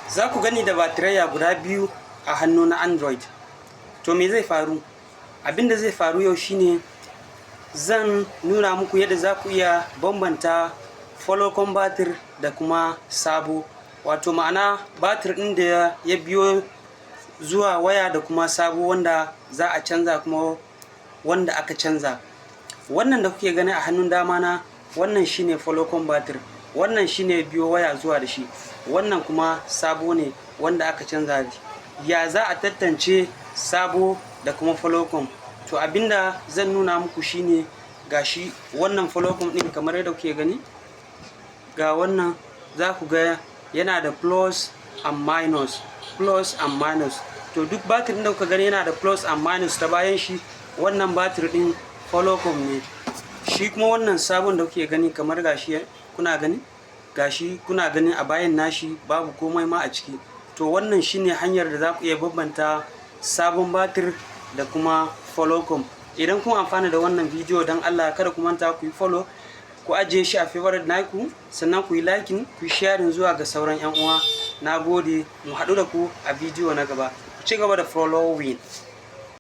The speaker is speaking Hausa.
Za ku gani da batiraya guda biyu a hannu na Android. To, me zai faru? Abin da zai faru yau shine zan nuna muku yadda za ku iya bambanta follow batir da kuma sabo, wato ma'ana batir ɗin da ya biyo zuwa waya da kuma sabo wanda za a canza, kuma wanda aka canza. Wannan da kuke gani a hannun dama na, wannan shine follow batir, wannan shine biyo waya zuwa da shi, wannan kuma sabo ne wanda aka canza. Ya za a tantance sabo da kuma follow? To, abinda zan nuna muku shine gashi wannan follow din, kamar yadda kuke gani, ga wannan, za ku ga yana da plus and minus, plus and minus. To, duk batir da kuka gani yana da plus and minus ta bayan shi, wannan batir din follow ne. Shi kuma wannan sabon da kuke gani, kamar gashi kuna gani, gashi kuna gani a bayan nashi babu komai ma a ciki. To, wannan shine hanyar da za ku iya bambanta sabon batir da kuma follow. Idan kun amfana da wannan bidiyo, don Allah kada ku manta ku yi follow, ku ajiye shi a favorite naku, sannan ku yi liking, ku yi sharing zuwa ga sauran 'yan uwa. Na gode, mu haɗu da ku a bidiyo na gaba. Ku ci gaba da following.